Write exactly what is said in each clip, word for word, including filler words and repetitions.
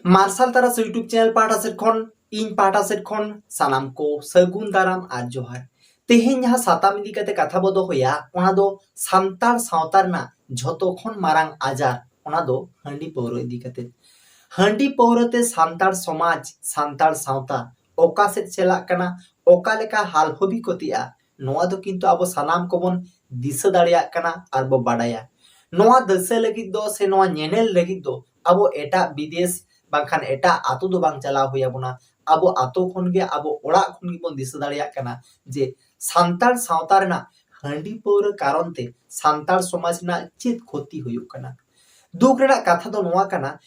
ᱢᱟᱨᱥᱟᱞ ᱛᱟᱨᱟᱥ YouTube channel ᱯᱟᱦᱴᱟ ᱥᱮᱫ ᱠᱷᱚᱱ, ᱤᱧ ᱯᱟᱦᱴᱟ ᱥᱮᱫ ᱠᱷᱚᱱ ᱥᱟᱱᱟᱢ ᱠᱚ ᱥᱟᱹᱜᱩᱱ ᱫᱟᱨᱟᱢ ᱟᱨ ᱡᱚᱦᱟᱨ᱾ ᱛᱮᱦᱮᱧ ᱡᱟᱦᱟᱸ ᱥᱟᱛᱟᱢ ᱤᱫᱤ ᱠᱟᱛᱮ ᱠᱟᱛᱷᱟ ᱵᱚ ᱫᱚᱦᱚᱭᱟ, ᱚᱱᱟ ᱫᱚ ᱥᱟᱱᱛᱟᱲ ᱥᱟᱶᱛᱟ ᱨᱮᱱᱟᱜ ᱡᱷᱚᱛᱚ ᱠᱷᱚᱱ ᱢᱟᱨᱟᱝ ᱟᱡᱟᱨ, ᱚᱱᱟ ᱫᱚ ᱦᱟᱺᱰᱤ ᱯᱟᱹᱣᱨᱟᱹ ᱤᱫᱤ ᱠᱟᱛᱮ᱾ ᱦᱟᱺᱰᱤ ᱯᱟᱹᱣᱨᱟᱹ ᱛᱮ ᱥᱟᱱᱛᱟᱲ ᱥᱚᱢᱟᱡᱽ, ᱥᱟᱱᱛᱟᱲ ᱥᱟᱶᱛᱟ ᱚᱠᱟ ᱥᱮᱫ ᱪᱟᱞᱟᱜ ᱠᱟᱱᱟ, ᱚᱠᱟ ᱞᱮᱠᱟ ᱦᱟᱞ ᱦᱚᱵᱤ ᱠᱚᱛᱤᱜᱼᱟ, ᱱᱚᱣᱟ ᱫᱚ ᱠᱤᱱᱛᱩ ᱟᱵᱚ ᱥᱟᱱᱟᱢ ᱠᱚᱵᱚᱱ ᱫᱤᱥᱟᱹ ᱫᱟᱲᱮᱭᱟᱜ ᱠᱟᱱᱟ ᱟᱨ ᱵᱚ ᱵᱟᱰᱟᱭᱟ᱾ ᱱᱚᱣᱟ ᱫᱤᱥᱟᱹ ᱞᱟᱹᱜᱤᱫ ᱫᱚ ᱥᱮ ᱱᱚᱣᱟ ᱧᱮᱱᱮᱞ ᱞᱟᱹᱜᱤᱫ ᱫᱚ ᱟᱵᱚ ᱮᱴᱟᱜ ᱵᱤᱫᱮᱥ ᱵᱟᱝᱠᱷᱟᱱ ᱮᱴᱟᱜ ᱟᱛᱳ ᱫᱚ ᱵᱟᱝ ᱪᱟᱞᱟᱣ ᱦᱩᱭ ᱟᱵᱚᱱᱟ᱾ ᱟᱵᱚ ᱟᱛᱳ ᱠᱷᱚᱱ ᱜᱮ, ᱟᱵᱚ ᱚᱲᱟᱜ ᱠᱷᱚᱱ ᱜᱮᱵᱚᱱ ᱫᱤᱥᱟᱹ ᱫᱟᱲᱮᱭᱟᱜ ᱠᱟᱱᱟ ᱡᱮ ᱥᱟᱱᱛᱟᱲ ᱥᱟᱶᱛᱟ ᱨᱮᱱᱟᱜ ᱦᱟᱺᱰᱤ ᱯᱟᱹᱣᱨᱟᱹ ᱠᱟᱨᱚᱱ ᱛᱮ ᱥᱟᱱᱛᱟᱲ ᱥᱚᱢᱟᱡᱽ ᱨᱮᱱᱟᱜ ᱪᱮᱫ ᱠᱷᱚᱛᱤ ᱦᱩᱭᱩᱜ ᱠᱟᱱᱟ᱾ ᱫᱩᱠ ᱨᱮᱱᱟᱜ ᱠᱟᱛᱷᱟ ᱫᱚ ᱱᱚᱣᱟ ᱠᱟᱱᱟ,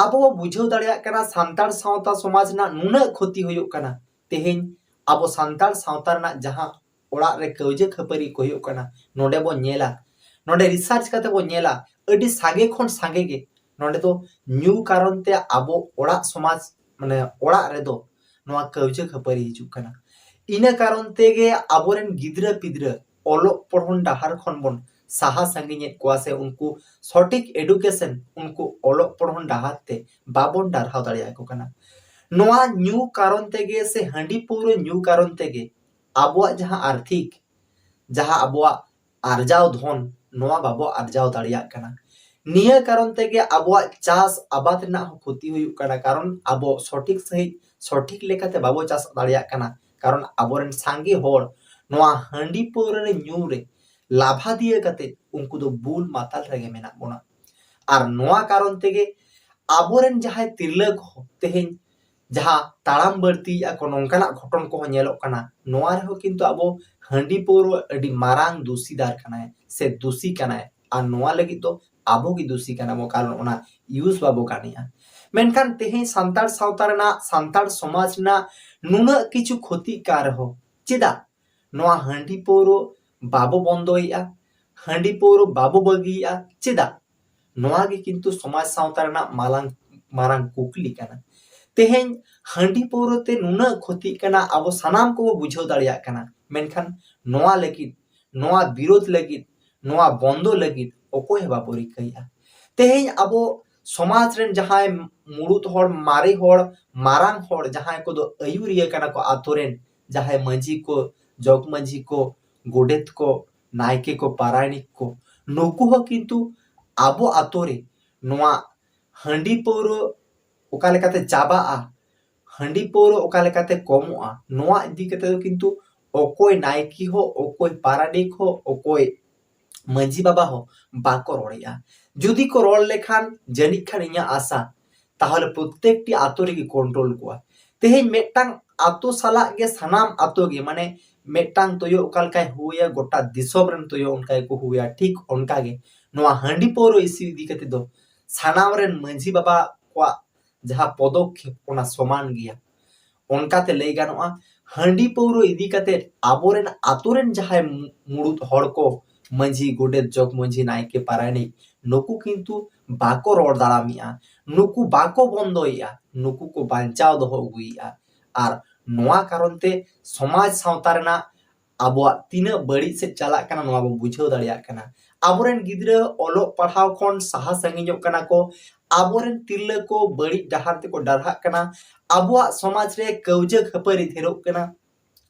ᱟᱵᱚ ᱵᱚ ᱵᱩᱡᱷᱟᱹᱣ ᱫᱟᱲᱮᱭᱟᱜ ᱠᱟᱱᱟ ᱥᱟᱱᱛᱟᱲ ᱥᱟᱶᱛᱟ ᱥᱚᱢᱟᱡᱽ ᱨᱮᱱᱟᱜ ᱱᱩᱱᱟᱹᱜ ᱠᱷᱚᱛᱤ ᱦᱩᱭᱩᱜ ᱠᱟᱱᱟ᱾ ᱛᱮᱦᱮᱧ ᱟᱵᱚ ᱥᱟᱱᱛᱟᱲ ᱥᱟᱶᱛᱟ ᱨᱮᱱᱟᱜ ᱡᱟᱦᱟᱸ ᱚᱲᱟᱜ ᱨᱮ ᱠᱟᱹᱣᱡᱟᱹ ᱠᱷᱟᱹᱯᱟᱹᱨᱤ ᱠᱚ ᱦᱩᱭᱩᱜ ᱠᱟᱱᱟ, ᱱᱚᱰᱮ ᱵᱚᱱ ᱧᱮᱞᱟ, ᱱᱚᱰᱮ ᱨᱤᱥᱟᱨᱪ ᱠᱟᱛᱮ ᱵᱚᱱ ᱧᱮᱞᱟ, ᱟᱹᱰᱤ ᱥᱟᱸᱜᱮ ᱠᱷᱚᱱ ᱥᱟᱸᱜᱮ ᱜᱮ ᱱᱚᱰᱮ ᱫᱚ ᱧᱩ ᱠᱟᱨᱚᱱ ᱛᱮ ᱟᱵᱚ ᱚᱲᱟᱜ ᱥᱚᱢᱟᱡᱽ, ᱢᱟᱱᱮ ᱚᱲᱟᱜ ᱨᱮᱫᱚ ᱱᱚᱣᱟ ᱠᱟᱹᱣᱡᱟᱹ ᱠᱷᱟᱹᱯᱟᱹᱨᱤ ᱦᱤᱡᱩᱜ ᱠᱟᱱᱟ᱾ ᱤᱱᱟᱹ ᱠᱟᱨᱚᱱ ᱛᱮᱜᱮ ᱟᱵᱚᱨᱮᱱ ᱜᱤᱫᱽᱨᱟᱹ ᱯᱤᱫᱽᱨᱟᱹ ᱚᱞᱚᱜ ᱯᱚᱲᱦᱚᱱ ᱰᱟᱦᱟᱨ ᱠᱷᱚᱱ ᱵᱚᱱ ᱥᱟᱦᱟ ᱥᱟᱺᱜᱤᱧᱮᱫ ᱠᱚᱣᱟ, ᱥᱮ ᱩᱱᱠᱩ ᱥᱚᱴᱷᱤᱠ ᱮᱰᱩᱠᱮᱥᱚᱱ, ᱩᱱᱠᱩ ᱚᱞᱚᱜ ᱯᱚᱲᱦᱚᱱ ᱰᱟᱦᱟᱨ ᱛᱮ ᱵᱟᱵᱚᱱ ᱰᱟᱨᱦᱟᱣ ᱫᱟᱲᱮᱭᱟᱠᱚ ᱠᱟᱱᱟ᱾ ᱱᱚᱣᱟ ᱧᱩ ᱠᱟᱨᱚᱱ ᱛᱮᱜᱮ ᱥᱮ ᱦᱟᱺᱰᱤ ᱯᱟᱹᱣᱨᱟᱹ ᱧᱩ ᱠᱟᱨᱚᱱ ᱛᱮᱜᱮ ᱟᱵᱚᱣᱟᱜ ᱡᱟᱦᱟᱸ ᱟᱨᱛᱷᱤᱠ, ᱡᱟᱦᱟᱸ ᱟᱵᱚᱣᱟᱜ ᱟᱨᱡᱟᱣ ᱫᱷᱚᱱ, ᱱᱚᱣᱟ ᱵᱟᱵᱚ ᱟᱨᱡᱟᱣ ᱫᱟᱲᱮᱭᱟᱜ ᱠᱟᱱᱟ᱾ ᱱᱤᱭᱟᱹ ᱠᱟᱨᱚᱱ ᱛᱮᱜᱮ ᱟᱵᱚᱣᱟᱜ ᱪᱟᱥ ᱟᱵᱟᱫ ᱨᱮᱱᱟᱜ ᱦᱚᱸ ᱠᱷᱚᱛᱤ ᱦᱩᱭᱩᱜ ᱠᱟᱱᱟ, ᱠᱟᱨᱚᱱ ᱟᱵᱚ ᱥᱚᱴᱷᱤᱠ ᱥᱟᱺᱦᱤᱡ, ᱥᱚᱴᱷᱤᱠ ᱞᱮᱠᱟᱛᱮ ᱵᱟᱵᱚ ᱪᱟᱥ ᱫᱟᱲᱮᱭᱟᱜ ᱠᱟᱱᱟ, ᱠᱟᱨᱚᱱ ᱟᱵᱚᱨᱮᱱ ᱥᱟᱸᱜᱮ ᱦᱚᱲ ᱱᱚᱣᱟ ᱦᱟᱺᱰᱤ ᱯᱟᱹᱣᱨᱟᱹ ᱨᱮ ᱧᱩ ᱨᱮ ᱞᱟᱵᱷᱟᱫᱤᱭᱟᱹ ᱠᱟᱛᱮ ᱩᱱᱠᱩ ᱫᱚ ᱵᱩᱞ ᱢᱟᱛᱟᱞ ᱨᱮᱜᱮ ᱢᱮᱱᱟᱜ ᱵᱚᱱᱟ᱾ ᱟᱨ ᱱᱚᱣᱟ ᱠᱟᱨᱚᱱ ᱛᱮᱜᱮ ᱟᱵᱚᱨᱮᱱ ᱡᱟᱦᱟᱸᱭ ᱛᱤᱨᱞᱟᱹ ᱠᱚ ᱛᱮᱦᱮᱧ ᱡᱟᱦᱟᱸ ᱛᱟᱲᱟᱢ ᱵᱟᱹᱲᱛᱤᱭᱮᱫᱼᱟ ᱠᱚ, ᱱᱚᱝᱠᱟᱱᱟᱜ ᱜᱷᱚᱴᱚᱱ ᱠᱚᱦᱚᱸ ᱧᱮᱞᱚᱜ ᱠᱟᱱᱟ᱾ ᱱᱚᱣᱟ ᱨᱮᱦᱚᱸ ᱠᱤᱱᱛᱩ ᱟᱵᱚ ᱦᱟᱺᱰᱤ ᱯᱟᱹᱣᱨᱟᱹ ᱟᱹᱰᱤ ᱢᱟᱨᱟᱝ ᱫᱩᱥᱤᱫᱟᱨ ᱠᱟᱱᱟᱭ ᱥᱮ ᱫᱩᱥᱤ ᱠᱟᱱᱟᱭ, ᱟᱨ ᱱᱚᱣᱟ ᱞᱟᱹᱜᱤᱫ ᱫᱚ ᱟᱵᱚ ᱜᱮ ᱫᱩᱥᱤ ᱠᱟᱱᱟ ᱵᱚ, ᱠᱟᱨᱚᱱ ᱚᱱᱟ ᱤᱭᱩᱡᱽ ᱵᱟᱵᱚ ᱜᱟᱱᱮᱜᱼᱟ᱾ ᱢᱮᱱᱠᱷᱟᱱ ᱛᱮᱦᱮᱧ ᱥᱟᱱᱛᱟᱲ ᱥᱟᱶᱛᱟ ᱨᱮᱱᱟᱜ, ᱥᱟᱱᱛᱟᱲ ᱥᱚᱢᱟᱡᱽ ᱨᱮᱱᱟᱜ ᱱᱩᱱᱟᱹᱜ ᱠᱤᱪᱷᱩ ᱠᱷᱚᱛᱤᱜ ᱠᱟᱱ ᱨᱮᱦᱚᱸ, ᱪᱮᱫᱟᱜ ᱱᱚᱣᱟ ᱦᱟᱺᱰᱤ ᱯᱟᱹᱣᱨᱟᱹ ᱵᱟᱵᱚ ᱵᱚᱱᱫᱚᱭᱮᱫᱼᱟ, ᱦᱟᱺᱰᱤ ᱯᱟᱹᱣᱨᱟᱹ ᱵᱟᱵᱚ ᱵᱟᱹᱜᱤᱭᱮᱫᱼᱟ? ᱪᱮᱫᱟᱜ? ᱱᱚᱣᱟ ᱜᱮ ᱠᱤᱱᱛᱩ ᱥᱚᱢᱟᱡᱽ ᱥᱟᱶᱛᱟ ᱨᱮᱱᱟᱜ ᱢᱟᱞᱟᱝ, ᱢᱟᱨᱟᱝ ᱠᱩᱠᱞᱤ ᱠᱟᱱᱟ᱾ ᱛᱮᱦᱮᱧ ᱦᱟᱺᱰᱤ ᱯᱟᱹᱣᱨᱟᱹ ᱛᱮ ᱱᱩᱱᱟᱹᱜ ᱠᱷᱚᱛᱤᱜ ᱠᱟᱱᱟ, ᱟᱵᱚ ᱥᱟᱱᱟᱢ ᱠᱚᱵᱚ ᱵᱩᱡᱷᱟᱹᱣ ᱫᱟᱲᱮᱭᱟᱜ ᱠᱟᱱᱟ, ᱢᱮᱱᱠᱷᱟᱱ ᱱᱚᱣᱟ ᱞᱟᱹᱜᱤᱫ, ᱱᱚᱣᱟ ᱵᱤᱨᱳᱫᱷ ᱞᱟᱹᱜᱤᱫ, ᱱᱚᱣᱟ ᱵᱚᱱᱫᱚ ᱞᱟᱹᱜᱤᱫ ᱚᱠᱚᱭ ᱦᱚᱸ ᱵᱟᱵᱚ ᱨᱤᱠᱟᱹᱭᱮᱫᱼᱟ᱾ ᱛᱮᱦᱮᱧ ᱟᱵᱚ ᱥᱚᱢᱟᱡᱽ ᱨᱮᱱ ᱡᱟᱦᱟᱸᱭ ᱢᱩᱲᱩᱫ ᱦᱚᱲ, ᱢᱟᱨᱮ ᱦᱚᱲ, ᱢᱟᱨᱟᱝ ᱦᱚᱲ, ᱡᱟᱦᱟᱸᱭ ᱠᱚᱫᱚ ᱟᱹᱭᱩᱨᱤᱭᱟᱹ ᱠᱟᱱᱟ ᱠᱚ ᱟᱛᱳ ᱨᱮᱱ, ᱡᱟᱦᱟᱸᱭ ᱢᱟᱹᱡᱷᱤ ᱠᱚ, ᱡᱚᱜᱽ ᱢᱟᱹᱡᱷᱤ ᱠᱚ, ᱜᱚᱰᱮᱛ ᱠᱚ, ᱱᱟᱭᱠᱮ ᱠᱚ, ᱯᱟᱨᱟᱭᱚᱱᱤᱠ ᱠᱚ, ᱱᱩᱠᱩ ᱦᱚᱸ ᱠᱤᱱᱛᱩ ᱟᱵᱚ ᱟᱛᱳ ᱨᱮ ᱱᱚᱣᱟ ᱦᱟᱺᱰᱤ ᱯᱟᱹᱣᱨᱟᱹ ᱚᱠᱟ ᱞᱮᱠᱟᱛᱮ ᱪᱟᱵᱟᱜᱼᱟ, ᱦᱟᱺᱰᱤ ᱯᱟᱹᱣᱨᱟᱹ ᱚᱠᱟ ᱞᱮᱠᱟᱛᱮ ᱠᱚᱢᱚᱜᱼᱟ, ᱱᱚᱣᱟ ᱤᱫᱤ ᱠᱟᱛᱮ ᱫᱚ ᱠᱤᱱᱛᱩ ᱚᱠᱚᱭ ᱱᱟᱭᱠᱮ ᱦᱚᱸ, ᱚᱠᱚᱭ ᱯᱟᱨᱟᱱᱤᱠ ᱦᱚᱸ, ᱚᱠᱚᱭ ᱢᱟᱹᱡᱷᱤ ᱵᱟᱵᱟ ᱦᱚᱸ ᱵᱟᱠᱚ ᱨᱚᱲᱮᱜᱼᱟ᱾ ᱡᱩᱫᱤ ᱠᱚ ᱨᱚᱲ ᱞᱮᱠᱷᱟᱱ ᱡᱟᱹᱱᱤᱡ ᱠᱷᱟᱱ ᱤᱧᱟᱹᱜ ᱟᱥᱟ ᱛᱟᱦᱚᱞᱮ ᱯᱨᱚᱛᱮᱠᱴᱤ ᱟᱛᱳ ᱨᱮᱜᱮ ᱠᱚᱱᱴᱨᱳᱞ ᱠᱚᱣᱟ᱾ ᱛᱮᱦᱮᱧ ᱢᱤᱫᱴᱟᱝ ᱟᱛᱳ ᱥᱟᱞᱟᱜ ᱜᱮ ᱥᱟᱱᱟᱢ ᱟᱛᱳ ᱜᱮ, ᱢᱟᱱᱮ ᱢᱤᱫᱴᱟᱝ ᱛᱚᱭᱚ ᱚᱠᱟ ᱞᱮᱠᱟᱭ ᱦᱩᱭᱟ, ᱜᱚᱴᱟ ᱫᱤᱥᱚᱢ ᱨᱮᱱ ᱛᱚᱭᱚ ᱚᱱᱠᱟ ᱜᱮᱠᱚ ᱦᱩᱭᱟ, ᱴᱷᱤᱠ ᱚᱱᱠᱟ ᱜᱮ ᱱᱚᱣᱟ ᱦᱟᱺᱰᱤ ᱯᱟᱹᱣᱨᱟᱹ ᱤᱥᱩ ᱤᱫᱤ ᱠᱟᱛᱮ ᱫᱚ ᱥᱟᱱᱟᱢ ᱨᱮᱱ ᱢᱟᱹᱡᱷᱤ ᱵᱟᱵᱟ ᱠᱚᱣᱟᱜ ᱡᱟᱦᱟᱸ ᱯᱚᱫᱚᱠᱷᱮᱯ ᱚᱱᱟ ᱥᱚᱢᱟᱱ ᱜᱮᱭᱟ᱾ ᱚᱱᱠᱟᱛᱮ ᱞᱟᱹᱭ ᱜᱟᱱᱚᱜᱼᱟ, ᱦᱟᱺᱰᱤ ᱯᱟᱹᱣᱨᱟᱹ ᱤᱫᱤ ᱠᱟᱛᱮ ᱟᱵᱚᱨᱮᱱ ᱟᱛᱳ ᱨᱮᱱ ᱡᱟᱦᱟᱸᱭ ᱢᱩ-, ᱢᱩᱲᱩᱫ ᱦᱚᱲ ᱠᱚ, ᱢᱟᱹᱡᱷᱤ, ᱜᱚᱰᱮᱛ, ᱡᱚᱜᱽ ᱢᱟᱹᱡᱷᱤ, ᱱᱟᱭᱠᱮ, ᱯᱟᱨᱟᱭᱚᱱᱤᱠ, ᱱᱩᱠᱩ ᱠᱤᱱᱛᱩ ᱵᱟᱠᱚ ᱨᱚᱲ ᱫᱟᱲᱟᱢᱮᱜᱼᱟ, ᱱᱩᱠᱩ ᱵᱟᱠᱚ ᱵᱚᱱᱫᱚᱭᱮᱜᱼᱟ, ᱱᱩᱠᱩ ᱠᱚ ᱵᱟᱧᱪᱟᱣ ᱫᱚᱦᱚ ᱟᱹᱜᱩᱭᱮᱜᱼᱟ᱾ ᱟᱨ ᱱᱚᱣᱟ ᱠᱟᱨᱚᱱ ᱛᱮ ᱥᱚᱢᱟᱡᱽ ᱥᱟᱶᱛᱟ ᱨᱮᱱᱟᱜ ᱟᱵᱚᱣᱟᱜ ᱛᱤᱱᱟᱹᱜ ᱵᱟᱹᱲᱤᱡ ᱥᱮᱫ ᱪᱟᱞᱟᱜ ᱠᱟᱱᱟ, ᱱᱚᱣᱟ ᱵᱚ ᱵᱩᱡᱷᱟᱹᱣ ᱫᱟᱲᱮᱭᱟᱜ ᱠᱟᱱᱟ᱾ ᱟᱵᱚᱨᱮᱱ ᱜᱤᱫᱽᱨᱟᱹ ᱚᱞᱚᱜ ᱯᱟᱲᱦᱟᱣ ᱠᱷᱚᱱ ᱥᱟᱦᱟ ᱥᱟᱺᱜᱤᱧᱚᱜ ᱠᱟᱱᱟ ᱠᱚ, ᱟᱵᱚᱨᱮᱱ ᱛᱤᱨᱞᱟᱹ ᱠᱚ ᱵᱟᱹᱲᱤᱡ ᱰᱟᱦᱟᱨ ᱛᱮᱠᱚ ᱰᱟᱨᱦᱟᱜ ᱠᱟᱱᱟ, ᱟᱵᱚᱣᱟᱜ ᱥᱚᱢᱟᱡᱽ ᱨᱮ ᱠᱟᱹᱣᱡᱟᱹ ᱠᱷᱟᱹᱯᱟᱹᱨᱤ ᱰᱷᱮᱨᱚᱜ ᱠᱟᱱᱟ,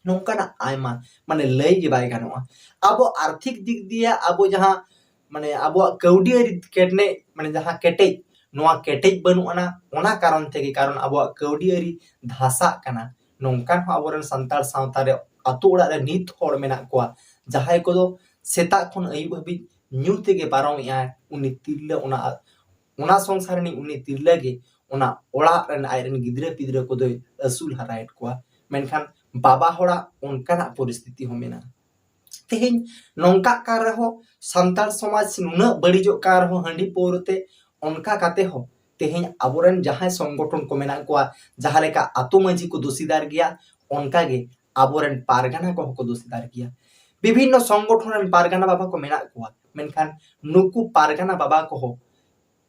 ᱱᱚᱝᱠᱟᱱᱟᱜ ᱟᱭᱢᱟ, ᱢᱟᱱᱮ, ᱞᱟᱹᱭ ᱜᱮ ᱵᱟᱭ ᱜᱟᱱᱚᱜᱼᱟ᱾ ᱟᱵᱚ ᱟᱨᱛᱷᱤᱠ ᱫᱤᱠ ᱫᱤᱭᱮ ᱟᱵᱚ ᱡᱟᱦᱟᱸ, ᱢᱟᱱᱮ, ᱟᱵᱚᱣᱟᱜ ᱠᱟᱹᱣᱰᱤ ᱟᱹᱨᱤ ᱠᱮᱴᱮᱡ, ᱢᱟᱱᱮ, ᱡᱟᱦᱟᱸ ᱠᱮᱴᱮᱡ, ᱱᱚᱣᱟ ᱠᱮᱴᱮᱡ ᱵᱟᱹᱱᱩᱜ ᱟᱱᱟ, ᱚᱱᱟ ᱠᱟᱨᱚᱱ ᱛᱮᱜᱮ, ᱠᱟᱨᱚᱱ ᱟᱵᱚᱣᱟᱜ ᱠᱟᱹᱣᱰᱤ ᱟᱹᱨᱤ ᱫᱷᱟᱥᱟᱜ ᱠᱟᱱᱟ᱾ ᱱᱚᱝᱠᱟᱱ ᱦᱚᱸ ᱟᱵᱚᱨᱮᱱ ᱥᱟᱱᱛᱟᱲ ᱥᱟᱶᱛᱟ ᱨᱮ ᱟᱛᱳ ᱚᱲᱟᱜ ᱨᱮ ᱱᱤᱛ ᱦᱚᱲ ᱢᱮᱱᱟᱜ ᱠᱚᱣᱟ, ᱡᱟᱦᱟᱸᱭ ᱠᱚᱫᱚ ᱥᱮᱛᱟᱜ ᱠᱷᱚᱱ ᱟᱹᱭᱩᱵ ᱦᱟᱹᱵᱤᱡ ᱧᱩ ᱛᱮᱜᱮ ᱯᱟᱨᱚᱢᱮᱜᱼᱟᱭ᱾ ᱩᱱᱤ ᱛᱤᱨᱞᱟᱹ ᱚᱱᱟ, ᱚᱱᱟ ᱥᱚᱝᱥᱟᱨ ᱨᱤᱱᱤᱡ ᱩᱱᱤ ᱛᱤᱨᱞᱟᱹ ᱜᱮ ᱚᱱᱟ ᱚᱲᱟᱜ ᱨᱮᱱ ᱟᱡᱨᱮᱱ ᱜᱤᱫᱽᱨᱟᱹ ᱯᱤᱫᱽᱨᱟᱹ ᱠᱚᱫᱚᱭ ᱟᱹᱥᱩᱞ ᱦᱟᱨᱟᱭᱮᱫ ᱠᱚᱣᱟ᱾ ᱢᱮᱱᱠᱷᱟᱱ ᱵᱟᱵᱟ ᱦᱚᱲᱟᱜ ᱚᱱᱠᱟᱱᱟᱜ ᱯᱚᱨᱤᱥᱛᱷᱤᱛᱤ ᱦᱚᱸ ᱢᱮᱱᱟᱜᱼᱟ᱾ ᱛᱮᱦᱮᱧ ᱱᱚᱝᱠᱟᱜ ᱠᱟᱱ ᱨᱮᱦᱚᱸ, ᱥᱟᱱᱛᱟᱲ ᱥᱚᱢᱟᱡᱽ ᱱᱩᱱᱟᱹᱜ ᱵᱟᱹᱲᱤᱡᱚᱜ ᱠᱟᱱ ᱨᱮᱦᱚᱸ ᱦᱟᱺᱰᱤ ᱯᱟᱹᱣᱨᱟᱹ ᱛᱮ, ᱚᱱᱠᱟ ᱠᱟᱛᱮ ᱦᱚᱸ ᱛᱮᱦᱮᱧ ᱟᱵᱚᱨᱮᱱ ᱡᱟᱦᱟᱸᱭ ᱥᱚᱝᱜᱚᱴᱷᱚᱱ ᱠᱚ ᱢᱮᱱᱟᱜ ᱠᱚᱣᱟ, ᱡᱟᱦᱟᱸ ᱞᱮᱠᱟ ᱟᱛᱳ ᱢᱟᱹᱡᱷᱤ ᱠᱚ ᱫᱳᱥᱤᱫᱟᱨ ᱜᱮᱭᱟ, ᱚᱱᱠᱟᱜᱮ ᱟᱵᱚᱨᱮᱱ ᱯᱟᱨᱜᱟᱱᱟ ᱠᱚᱦᱚᱸ ᱠᱚ ᱫᱳᱥᱤᱫᱟᱨ ᱜᱮᱭᱟ᱾ ᱵᱤᱵᱷᱤᱱᱱᱚ ᱥᱚᱝᱜᱚᱴᱷᱚᱱ ᱨᱮᱱ ᱯᱟᱨᱜᱟᱱᱟ ᱵᱟᱵᱟ ᱠᱚ ᱢᱮᱱᱟᱜ ᱠᱚᱣᱟ, ᱢᱮᱱᱠᱷᱟᱱ ᱱᱩᱠᱩ ᱯᱟᱨᱜᱟᱱᱟ ᱵᱟᱵᱟ ᱠᱚᱦᱚᱸ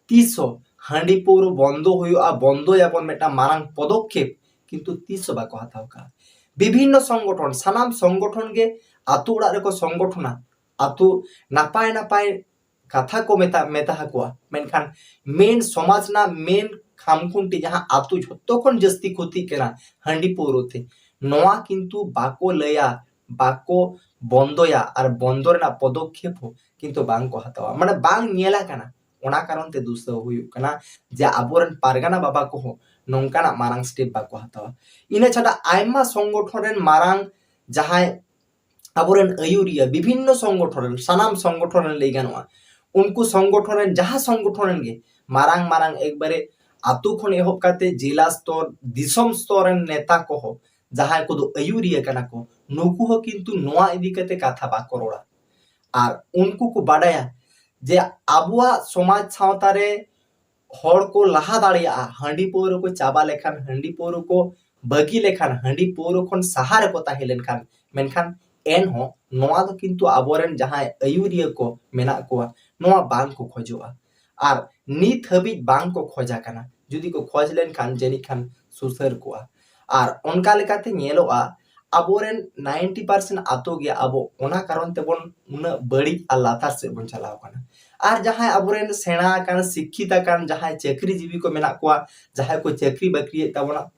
ᱛᱤᱥ ᱦᱚᱸ ᱦᱟᱺᱰᱤ ᱯᱟᱹᱣᱨᱟᱹ ᱵᱚᱱᱫᱚ ᱦᱩᱭᱩᱜᱼᱟ, ᱵᱚᱱᱫᱚᱭᱟᱵᱚᱱ ᱢᱤᱫᱴᱟᱝ ᱢᱟᱨᱟᱝ ᱯᱚᱫᱚᱠᱷᱮᱯ, ᱠᱤᱱᱛᱩ ᱛᱤᱥ ᱦᱚᱸ ᱵᱟᱠᱚ ᱦᱟᱛᱟᱣ ᱠᱟᱜᱼᱟ᱾ ᱵᱤᱵᱷᱤᱱᱱᱚ ᱥᱚᱝᱜᱚᱴᱷᱚᱱ, ᱥᱟᱱᱟᱢ ᱥᱚᱝᱜᱚᱴᱷᱚᱱ ᱜᱮ ᱟᱛᱳ ᱚᱲᱟᱜ ᱨᱮᱠᱚ ᱥᱚᱝᱜᱚᱴᱷᱚᱱᱟ, ᱟᱛᱳ ᱱᱟᱯᱟᱭ ᱱᱟᱯᱟᱭ ᱠᱟᱛᱷᱟ ᱠᱚ ᱢᱮᱛᱟ ᱢᱮᱛᱟ ᱟᱠᱚᱣᱟ, ᱢᱮᱱᱠᱷᱟᱱ ᱢᱮᱱ ᱥᱚᱢᱟᱡᱽ ᱨᱮᱱᱟᱜ ᱢᱮᱱ ᱠᱷᱟᱢᱠᱷᱩᱱᱴᱤ ᱡᱟᱦᱟᱸ ᱟᱛᱳ ᱡᱷᱚᱛᱚ ᱠᱷᱚᱱ ᱡᱟᱹᱥᱛᱤ ᱠᱷᱚᱛᱤᱜ ᱠᱟᱱᱟ ᱦᱟᱺᱰᱤ ᱯᱟᱹᱣᱨᱟᱹ ᱛᱮ, ᱱᱚᱣᱟ ᱠᱤᱱᱛᱩ ᱵᱟᱠᱚ ᱞᱟᱹᱭᱟ, ᱵᱟᱠᱚ ᱵᱚᱱᱫᱚᱭᱟ, ᱟᱨ ᱵᱚᱱᱫᱚ ᱨᱮᱱᱟᱜ ᱯᱚᱫᱚᱠᱷᱮᱯ ᱦᱚᱸ ᱠᱤᱱᱛᱩ ᱵᱟᱝ ᱠᱚ ᱦᱟᱛᱟᱣᱟ, ᱢᱟᱱᱮ ᱵᱟᱝ ᱧᱮᱞ ᱟᱠᱟᱱᱟ᱾ ᱚᱱᱟ ᱠᱟᱨᱚᱱ ᱛᱮ ᱫᱩᱥᱟᱹᱣ ᱦᱩᱭᱩᱜ ᱠᱟᱱᱟ ᱡᱮ ᱟᱵᱚᱨᱮᱱ ᱯᱟᱨᱜᱟᱱᱟ ᱵᱟᱵᱟ ᱠᱚᱦᱚᱸ ᱱᱚᱝᱠᱟᱱᱟᱜ ᱢᱟᱨᱟᱝ ᱥᱴᱮᱯ ᱵᱟᱠᱚ ᱦᱟᱛᱟᱣᱟ᱾ ᱤᱱᱟᱹ ᱪᱷᱟᱰᱟ ᱟᱭᱢᱟ ᱥᱚᱝᱜᱚᱴᱷᱚᱱ ᱨᱮᱱ ᱢᱟᱨᱟᱝ ᱡᱟᱦᱟᱸᱭ ᱟᱵᱚᱨᱮᱱ ᱟᱹᱭᱩᱨᱤᱭᱟᱹ, ᱵᱤᱵᱷᱤᱱᱱᱚ ᱥᱚᱝᱜᱚᱴᱷᱚᱱ ᱨᱮᱱ, ᱥᱟᱱᱟᱢ ᱥᱚᱝᱜᱚᱴᱷᱚᱱ ᱨᱮᱱ ᱞᱟᱹᱭ ᱜᱟᱱᱚᱜᱼᱟ, ᱩᱱᱠᱩ ᱥᱚᱝᱜᱚᱴᱷᱚᱱ ᱨᱮᱱ, ᱡᱟᱦᱟᱸ ᱥᱚᱝᱜᱚᱴᱷᱚᱱ ᱨᱮᱱ ᱜᱮ, ᱢᱟᱨᱟᱝ ᱢᱟᱨᱟᱝ ᱮᱠᱵᱟᱨᱮ ᱟᱛᱳ ᱠᱷᱚᱱ ᱮᱦᱚᱵ ᱠᱟᱛᱮ ᱡᱮᱞᱟ ᱥᱛᱚᱨ, ᱫᱤᱥᱚᱢ ᱥᱛᱚᱨ ᱨᱮᱱ ᱱᱮᱛᱟ ᱠᱚᱦᱚᱸ, ᱡᱟᱦᱟᱸᱭ ᱠᱚᱫᱚ ᱟᱹᱭᱩᱨᱤᱭᱟᱹ ᱠᱟᱱᱟ ᱠᱚ, ᱱᱩᱠᱩ ᱦᱚᱸ ᱠᱤᱱᱛᱩ ᱱᱚᱣᱟ ᱤᱫᱤ ᱠᱟᱛᱮ ᱠᱟᱛᱷᱟ ᱵᱟᱠᱚ ᱨᱚᱲᱟ᱾ ᱟᱨ ᱩᱱᱠᱩ ᱠᱚ ᱵᱟᱰᱟᱭᱟ ᱡᱮ ᱟᱵᱚᱣᱟᱜ ᱥᱚᱢᱟᱡᱽ ᱥᱟᱶᱛᱟ ᱨᱮ ᱦᱚᱲ ᱠᱚ ᱞᱟᱦᱟ ᱫᱟᱲᱮᱭᱟᱜᱼᱟ, ᱦᱟᱺᱰᱤ ᱯᱟᱹᱣᱨᱟᱹ ᱠᱚ ᱪᱟᱵᱟ ᱞᱮᱠᱷᱟᱱ, ᱦᱟᱺᱰᱤ ᱯᱟᱹᱣᱨᱟᱹ ᱠᱚ ᱵᱟᱹᱜᱤ ᱞᱮᱠᱷᱟᱱ, ᱦᱟᱺᱰᱤ ᱯᱟᱹᱣᱨᱟᱹ ᱠᱷᱚᱱ ᱥᱟᱦᱟ ᱨᱮᱠᱚ ᱛᱟᱦᱮᱸ ᱞᱮᱱᱠᱷᱟᱱ᱾ ᱢᱮᱱᱠᱷᱟᱱ ᱮᱱᱦᱚᱸ ᱱᱚᱣᱟ ᱫᱚ ᱠᱤᱱᱛᱩ ᱟᱵᱚᱨᱮᱱ ᱡᱟᱦᱟᱸᱭ ᱟᱹᱭᱩᱨᱤᱭᱟᱹ ᱠᱚ ᱢᱮᱱᱟᱜ ᱠᱚᱣᱟ, ᱱᱚᱣᱟ ᱵᱟᱝ ᱠᱚ ᱠᱷᱚᱡᱚᱜᱼᱟ᱾ ᱟᱨ ᱱᱤᱛ ᱦᱟᱹᱵᱤᱡ ᱵᱟᱝ ᱠᱚ ᱠᱷᱚᱡ ᱟᱠᱟᱱᱟ᱾ ᱡᱩᱫᱤ ᱠᱚ ᱠᱷᱚᱡ ᱞᱮᱱᱠᱷᱟᱱ ᱡᱟᱹᱱᱤᱡ ᱠᱷᱟᱱ ᱥᱩᱥᱟᱹᱨ ᱠᱚᱜᱼᱟ᱾ ᱟᱨ ᱚᱱᱠᱟ ᱞᱮᱠᱟᱛᱮ ᱧᱮᱞᱚᱜᱼᱟ, ᱟᱵᱚᱨᱮᱱ ninety percent ᱟᱛᱳ ᱜᱮ ᱟᱵᱚ ᱚᱱᱟ ᱠᱟᱨᱚᱱ ᱛᱮᱵᱚᱱ ᱩᱱᱟᱹᱜ ᱵᱟᱹᱲᱤᱡ ᱟᱨ ᱞᱟᱛᱟᱨ ᱥᱮᱫ ᱵᱚᱱ ᱪᱟᱞᱟᱣ ᱠᱟᱱᱟ᱾ ᱟᱨ ᱡᱟᱦᱟᱸᱭ ᱟᱵᱚᱨᱮᱱ ᱥᱮᱬᱟ ᱟᱠᱟᱱ, ᱥᱤᱠᱠᱷᱤᱛ ᱟᱠᱟᱱ, ᱡᱟᱦᱟᱸᱭ ᱪᱟᱹᱠᱨᱤ ᱡᱤᱵᱤ ᱠᱚ ᱢᱮᱱᱟᱜ ᱠᱚᱣᱟ, ᱡᱟᱦᱟᱸᱭ ᱠᱚ ᱪᱟᱹᱠᱨᱤ ᱵᱟᱹᱠᱨᱤᱭᱮᱫ ᱛᱟᱵᱚᱱᱟ,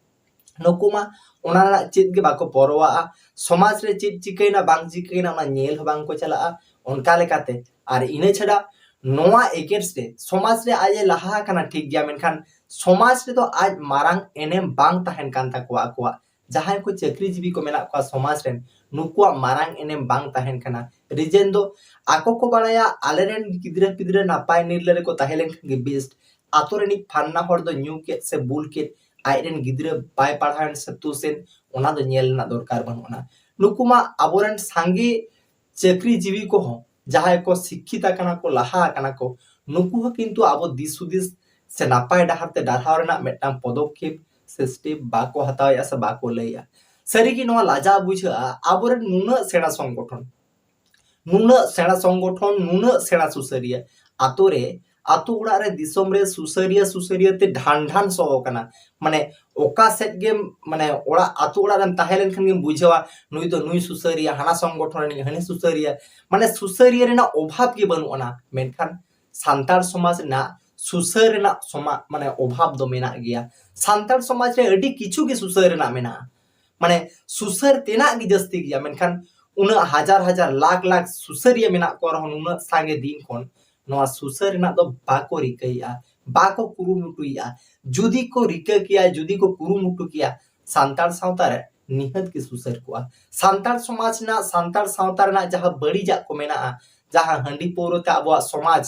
ᱱᱩᱠᱩ ᱢᱟ ᱚᱱᱟ ᱨᱮᱱᱟᱜ ᱪᱮᱫ ᱜᱮ ᱵᱟᱠᱚ ᱯᱚᱨᱚᱣᱟᱜᱼᱟ᱾ ᱥᱚᱢᱟᱡᱽ ᱨᱮ ᱪᱮᱫ ᱪᱤᱠᱟᱹᱭᱮᱱᱟ ᱵᱟᱝ ᱪᱤᱠᱟᱹᱭᱮᱱᱟ ᱚᱱᱟ ᱧᱮᱞ ᱦᱚᱸ ᱵᱟᱝ ᱠᱚ ᱪᱟᱞᱟᱜᱼᱟ᱾ ᱚᱱᱠᱟ ᱞᱮᱠᱟᱛᱮ ᱟᱨ ᱤᱱᱟᱹ ᱪᱷᱟᱰᱟ ᱱᱚᱣᱟ against ᱨᱮ ᱥᱚᱢᱟᱡᱽ ᱨᱮ ᱟᱡ ᱮ ᱞᱟᱦᱟ ᱟᱠᱟᱱᱟ ᱴᱷᱤᱠ ᱜᱮᱭᱟ, ᱢᱮᱱᱠᱷᱟᱱ ᱥᱚᱢᱟᱡᱽ ᱨᱮᱫᱚ ᱟᱡ ᱢᱟᱨᱟᱝ ᱮᱱᱮᱢ ᱵᱟᱝ ᱛᱟᱦᱮᱱ ᱠᱟᱱ ᱛᱟᱠᱚᱣᱟ ᱟᱠᱚᱣᱟᱜ᱾ ᱡᱟᱦᱟᱸᱭ ᱠᱚ ᱪᱟᱹᱠᱨᱤ ᱡᱤᱵᱤ ᱠᱚ ᱢᱮᱱᱟᱜ ᱠᱚᱣᱟ ᱥᱚᱢᱟᱡᱽ ᱨᱮᱱ, ᱱᱩᱠᱩᱣᱟᱜ ᱢᱟᱨᱟᱝ ᱮᱱᱮᱢ ᱵᱟᱝ ᱛᱟᱦᱮᱱ ᱠᱟᱱᱟ᱾ Reason ᱫᱚ ᱟᱠᱚ ᱠᱚ ᱵᱟᱲᱟᱭᱟ ᱟᱞᱮᱨᱮᱱ ᱜᱤᱫᱽᱨᱟᱹ ᱯᱤᱫᱽᱨᱟᱹ ᱱᱟᱯᱟᱭ ᱱᱤᱨᱞᱟᱹ ᱨᱮᱠᱚ ᱛᱟᱦᱮᱸ ᱞᱮᱱᱠᱷᱟᱱ ᱜᱮ best᱾ ᱟᱛᱳ ᱨᱤᱱᱤᱡ ᱯᱷᱟᱱᱱᱟ ᱦᱚᱲ ᱫᱚ ᱧᱩ ᱠᱮᱫ ᱥᱮ ᱵᱩᱞ ᱠᱮᱫ, ᱟᱡᱨᱮᱱ ᱜᱤᱫᱽᱨᱟᱹ ᱵᱟᱭ ᱯᱟᱲᱦᱟᱣᱮᱱ ᱥᱮ ᱛᱩᱥᱮᱱ, ᱚᱱᱟ ᱫᱚ ᱧᱮᱞ ᱨᱮᱱᱟᱜ ᱫᱚᱨᱠᱟᱨ ᱵᱟᱹᱱᱩᱜ ᱟᱱᱟ᱾ ᱱᱩᱠᱩ ᱢᱟ ᱟᱵᱚᱨᱮᱱ ᱥᱟᱸᱜᱮ ᱪᱟᱹᱠᱨᱤ ᱡᱤᱵᱤ ᱠᱚᱦᱚᱸ, ᱡᱟᱦᱟᱸᱭ ᱠᱚ ᱥᱤᱠᱠᱷᱤᱛ ᱟᱠᱟᱱᱟ ᱠᱚ, ᱞᱟᱦᱟ ᱟᱠᱟᱱᱟ ᱠᱚ, ᱱᱩᱠᱩ ᱦᱚᱸ ᱠᱤᱱᱛᱩ ᱟᱵᱚ ᱫᱤᱥ ᱦᱩᱫᱤᱥ ᱥᱮ ᱱᱟᱯᱟᱭ ᱰᱟᱦᱟᱨ ᱛᱮ ᱰᱟᱨᱦᱟᱣ ᱨᱮᱱᱟᱜ ᱢᱤᱫᱴᱟᱝ ᱯᱚᱫᱚᱠᱷᱮᱯ ᱥᱮ step ᱵᱟᱠᱚ ᱦᱟᱛᱟᱣᱮᱫᱼᱟ ᱥᱮ ᱵᱟᱠᱚ ᱞᱟᱹᱭᱮᱫᱼᱟ᱾ ᱥᱟᱹᱨᱤᱜᱮ ᱱᱚᱣᱟ ᱞᱟᱡᱟᱣ ᱵᱩᱡᱷᱟᱹᱜᱼᱟ, ᱟᱵᱚᱨᱮᱱ ᱱᱩᱱᱟᱹᱜ ᱥᱮᱬᱟ ᱥᱚᱝᱜᱚᱴᱷᱚᱱ, ᱱᱩᱱᱟᱹᱜ ᱥᱮᱬᱟ ᱥᱚᱝᱜᱚᱴᱷᱚᱱ, ᱱᱩᱱᱟᱹᱜ ᱥᱮᱬᱟ ᱥᱩᱥᱟᱹᱨᱤᱭᱟᱹ ᱟᱛᱳ ᱨᱮ ᱟᱛᱳ ᱚᱲᱟᱜ ᱨᱮ, ᱫᱤᱥᱚᱢ ᱨᱮ ᱥᱩᱥᱟᱹᱨᱤᱭᱟᱹ ᱥᱩᱥᱟᱹᱨᱤᱭᱟᱹ ᱛᱮ ᱰᱷᱟᱱ ᱰᱷᱟᱱ ᱥᱚ ᱟᱠᱟᱱᱟ᱾ ᱢᱟᱱᱮ ᱚᱠᱟ ᱥᱮᱫ ᱜᱮ, ᱢᱟᱱᱮ ᱚᱲᱟᱜ, ᱟᱛᱳ ᱚᱲᱟᱜ ᱨᱮᱢ ᱛᱟᱦᱮᱸ ᱞᱮᱱᱠᱷᱟᱱ ᱜᱮᱢ ᱵᱩᱡᱷᱟᱹᱣᱟ, ᱱᱩᱭ ᱫᱚ ᱱᱩᱭ ᱥᱩᱥᱟᱹᱨᱤᱭᱟᱹ, ᱦᱟᱱᱟ ᱥᱚᱝᱜᱚᱴᱷᱚᱱ ᱨᱤᱱᱤᱡ ᱦᱟᱹᱱᱤ ᱥᱩᱥᱟᱹᱨᱤᱭᱟᱹ᱾ ᱢᱟᱱᱮ ᱥᱩᱥᱟᱹᱨᱤᱭᱟᱹ ᱨᱮᱱᱟᱜ ᱚᱵᱷᱟᱵᱽ ᱜᱮ ᱵᱟᱹᱱᱩᱜ ᱟᱱᱟ᱾ ᱢᱮᱱᱠᱷᱟᱱ ᱥᱟᱱᱛᱟᱲ ᱥᱚᱢᱟᱡᱽ ᱨᱮᱱᱟᱜ ᱥᱩᱥᱟᱹᱨ ᱨᱮᱱᱟᱜ ᱥᱚᱢᱟ-, ᱢᱟᱱᱮ ᱚᱵᱷᱟᱵᱽ ᱫᱚ ᱢᱮᱱᱟᱜ ᱜᱮᱭᱟ᱾ ᱥᱟᱱᱛᱟᱲ ᱥᱚᱢᱟᱡᱽ ᱨᱮ ᱟᱹᱰᱤ ᱠᱤᱪᱷᱩ ᱜᱮ ᱥᱩᱥᱟᱹᱨ ᱨᱮᱱᱟᱜ ᱢᱮᱱᱟᱜᱼᱟ᱾ ᱢᱟᱱᱮ ᱥᱩᱥᱟᱹᱨ ᱛᱮᱱᱟᱜ ᱜᱮ ᱡᱟᱹᱥᱛᱤ ᱜᱮᱭᱟ, ᱢᱮᱱᱠᱷᱟᱱ ᱩᱱᱟᱹᱜ ᱦᱟᱡᱟᱨ ᱦᱟᱡᱟᱨ ᱞᱟᱠᱷ ᱞᱟᱠᱷ ᱥᱩᱥᱟᱹᱨᱤᱭᱟᱹ ᱢᱮᱱᱟᱜ ᱠᱚ ᱨᱮᱦᱚᱸ, ᱱᱩᱱᱟᱹᱜ ᱥᱟᱸᱜᱮ ᱫᱤᱱ ᱠᱷᱚᱱ ᱱᱚᱣᱟ ᱥᱩᱥᱟᱹᱨ ᱨᱮᱱᱟᱜ ᱫᱚ ᱵᱟᱠᱚ ᱨᱤᱠᱟᱹᱭᱮᱫᱼᱟ, ᱵᱟᱠᱚ ᱠᱩᱨᱩᱢᱩᱴᱩᱭᱮᱫᱼᱟ᱾ ᱡᱩᱫᱤ ᱠᱚ ᱨᱤᱠᱟᱹ ᱠᱮᱭᱟ, ᱡᱩᱫᱤ ᱠᱚ ᱠᱩᱨᱩᱢᱩᱴᱩ ᱠᱮᱭᱟ, ᱥᱟᱱᱛᱟᱲ ᱥᱟᱶᱛᱟ ᱨᱮ ᱱᱤᱦᱟᱹᱛ ᱜᱮ ᱥᱩᱥᱟᱹᱨ ᱠᱚᱜᱼᱟ᱾ ᱥᱟᱱᱛᱟᱲ ᱥᱚᱢᱟᱡᱽ ᱨᱮᱱᱟᱜ, ᱥᱟᱱᱛᱟᱲ ᱥᱟᱶᱛᱟ ᱨᱮᱱᱟᱜ ᱡᱟᱦᱟᱸ ᱵᱟᱹᱲᱤᱡᱟᱜ ᱠᱚ ᱢᱮᱱᱟᱜᱼᱟ, ᱡᱟᱦᱟᱸ ᱦᱟᱺᱰᱤ ᱯᱟᱹᱣᱨᱟᱹ ᱛᱮ ᱟᱵᱚᱣᱟᱜ ᱥᱚᱢᱟᱡᱽ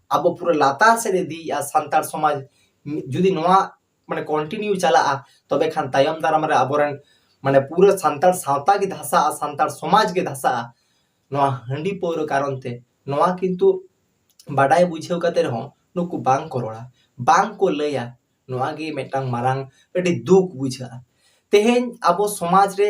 ᱟᱵᱚ ᱯᱩᱨᱟᱹ ᱞᱟᱛᱟᱨ ᱥᱮᱫ ᱤᱫᱤᱭᱮᱫᱼᱟ, ᱥᱟᱱᱛᱟᱲ ᱥᱚᱢᱟᱡᱽ ᱡᱩᱫᱤ ᱱᱚᱣᱟ ᱢᱟᱱᱮ continue ᱪᱟᱞᱟᱜᱼᱟ, ᱛᱚᱵᱮ ᱠᱷᱟᱱ ᱛᱟᱭᱚᱢ ᱫᱟᱨᱟᱢ ᱨᱮ ᱟᱵᱚᱨᱮᱱ ᱢᱟᱱᱮ ᱯᱩᱨᱟᱹ ᱥᱟᱱᱛᱟᱲ ᱥᱟᱶᱛᱟ ᱜᱮ ᱫᱷᱟᱥᱟᱜᱼᱟ, ᱥᱟᱱᱛᱟᱲ ᱥᱚᱢᱟᱡᱽ ᱜᱮ ᱫᱷᱟᱥᱟᱜᱼᱟ᱾ ᱱᱚᱣᱟ ᱦᱟᱺᱰᱤ ᱯᱟᱹᱣᱨᱟᱹ ᱠᱟᱨᱚᱱ ᱛᱮ, ᱱᱚᱣᱟ ᱠᱤᱱᱛᱩ ᱵᱟᱰᱟᱭ ᱵᱩᱡᱷᱟᱹᱣ ᱠᱟᱛᱮ ᱨᱮᱦᱚᱸ ᱱᱩᱠᱩ ᱵᱟᱝ ᱠᱚ ᱨᱚᱲᱟ, ᱵᱟᱝ ᱠᱚ ᱞᱟᱹᱭᱟ᱾ ᱱᱚᱣᱟ ᱜᱮ ᱢᱤᱫᱴᱟᱝ ᱢᱟᱨᱟᱝ ᱟᱹᱰᱤ ᱫᱩᱠ ᱵᱩᱡᱷᱟᱹᱜᱼᱟ᱾ ᱛᱮᱦᱮᱧ ᱟᱵᱚ ᱥᱚᱢᱟᱡᱽ ᱨᱮ